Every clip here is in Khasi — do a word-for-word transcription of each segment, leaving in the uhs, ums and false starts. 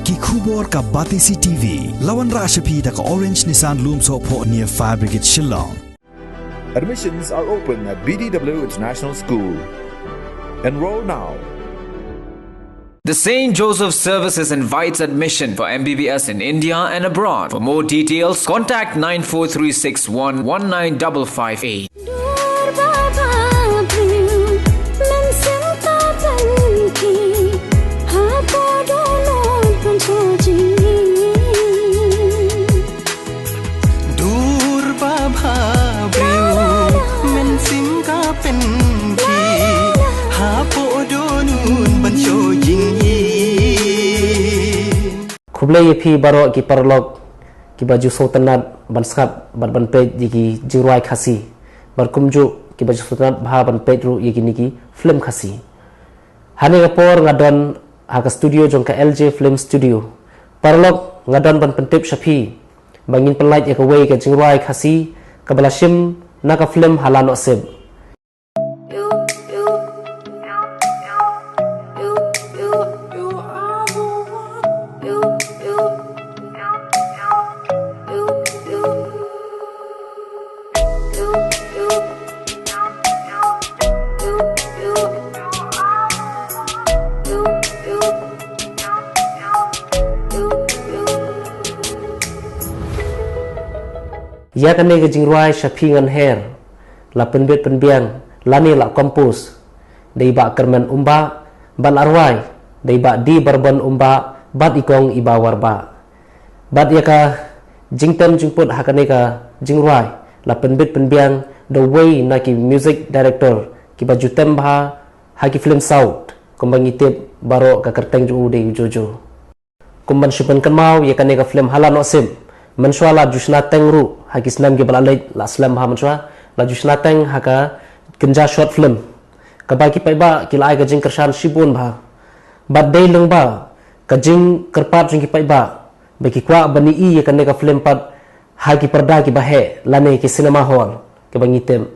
Ki khubor ka Batesi T V. La wanrah sha phi da ka Orange Nissan Lumsohphoh near Fire Brigade Shillong. Admissions are open at B D W International School. Enroll now. The Saint Joseph Services invites admission for M B B S in India and abroad. For more details, contact nine four three six one one nine double five eight. Dur baba briew, mynsiem ka pynki, hapoh dohnud ban shu jingim. Dur baba briew, mynsiem ka pynki, hapoh dohnud ban shu jingim. Khublei ïa phi baroh ki paralok kiba ju sngewtynnat ban sngap bad ban peit ïa ki jingrwai Khasi. Bad kumjuh kiba ju sngewtynnat bha ban peit ruh ïa kine ki film Khasi. Hangne ka por nga don ha ka studio jong ka L J Film Studio. Paralok, nga don ban pyntip sha phi ba ngin pynlait ïa kawei ka jingrwai Khasi kaba la shim na ka film Hala Nohsip. Ïa kane ka jingrwai Sha Phi Ngan Her la pynbit pynbiang lane la compose da i Bah Kyrmen Umbah, bad la rwai da i Bah D Barbon Umbah bad i Kong Iba Warbah. Bad ïa ka jingtem jingput ha kane ka jingrwai la pynbit pynbiang da uwei na ki music director kiba ju tem bha ha ki film South, kumba ngi tip baroh ka kyrteng jong u dei u Jojo. Kum ban shu pynkynmaw ïa kane ka film Hala Nohsip, mynshuwa la ju shna teng ruh ha ki snem kiba la leit, la slem bha mynshuwa, la ju shna teng ha ka kynja short film kaba ki paidbah ki la ai ka jingkyrshan shibun bha. Bad dei lyngba ka jingkyrpad jong ki paidbah ba ki kwah ban ïohi ïa kane ka film pat ha ki parda kiba heh lane ki cinema hall kiba ngi tem.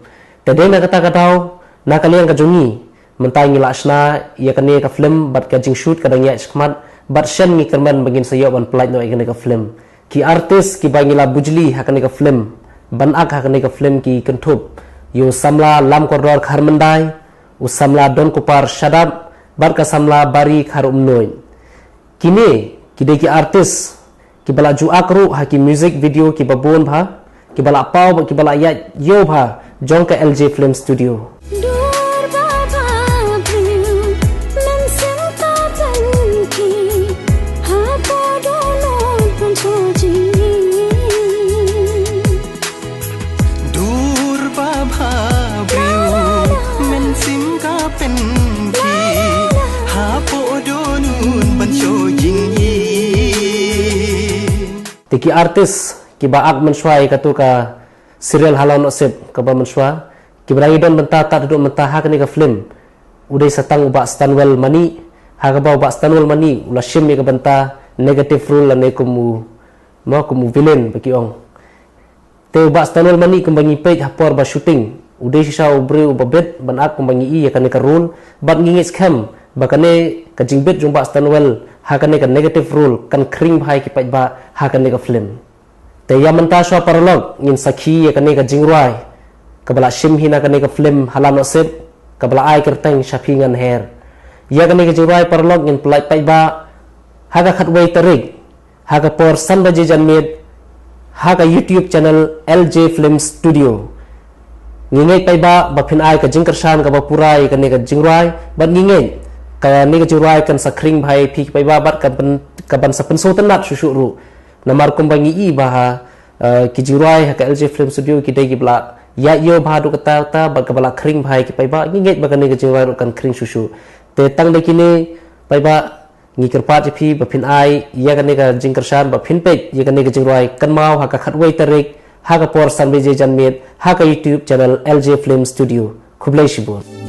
Te dei na kata ka daw, na ka liang ka jong ngi, mynta ngi la shna ïa kane ka film bad ka jingshoot ka dang ïaid shakhmat, bad shen ngi kyrmen ba ngin sa ïoh ban pynlait noh ïa kane ka film. Ki artist kiba ngi la bujli ha kane ka film ban ak ha kane ka film ki kynthup ïa u samla Lamkordor Kharmyndai, u samla Donkupar Shadap, bad ka samla Bari Kharumnuid. Kine ki dei ki artist kiba la ju ak ruh ha ki music video kiba bun bha, kiba la paw bad kiba la ïaid ïew bha jong ka L J Film Studio. Dur baba briew, mynsiem ka pynki, hapoh dohnud ban shu jingim. Dur baba briew, mynsiem ka pynki, hapoh dohnud ban shu jingim. Te ki artist kiba ak mynshuwa ïa katu ka serial Hala Nohsip kaba mynshuwa, kiba dang ïadon bynta tad haduh mynta ha kane ka film, u dei sa tang u Bah Stanwell Mani, ha kaba u Bah Stanwell Mani u la shim ïa ka bynta negative role lane kum u, mo, kum u villain ba ki ong. Te u Bah Stanwell Mani kumba ngi peit ha por ba shooting, u dei shisha u briew uba bit ban ak kumba ngi ïohi ïa kane ka role, bad ngi ngeit skhem ba kane ka jingbit jong u Bah Stanwell ha kane ka negative role kan khring bha ïa ki paidbah ha kane ka film. Te ïa mynta shuwa paralok ngin sakhi ïa kane ka jingrwai kaba la shim hi na kane ka film Hala Nohsip, kaba la ai kyrteng Sha Phi Ngan Her. Ïa kane ka jingrwai paralok ngin pynlait paidbah ha ka khatwei tarik ha ka por san baje janmiet ha ka YouTube channel L J Film Studio. Ngi ngeit paidbah ba phin ai ka jingkyrshan kaba pura ïa kane ka jingrwai, bad ngi ngeit kane ka jingrwai kan sa khring bha ïa phi ki paidbah bad kan pyn-, ka ban sa pynsngewtynnat shuh shuh ruh. Namar kumba ngi ïohi ba ha, eh, ki jingrwai ha ka L J Film Studio ki dei kiba la ïaid ïew bha haduh katta katta bad kaba la khring bha ïa ki paidbah, ngi ngeit ba kane ka jingrwai ruh kan khring shuh shuh. Te tang da kine paidbah, ngi kyrpad ïa phi ba phin ai ïa kane ka jingkyrshan, ba phin peit ïa kane ka jingrwai kynmaw ha ka khatwei tarik ha ka por san baje janmiet ha ka YouTube channel L J Film Studio. Khublei shibun.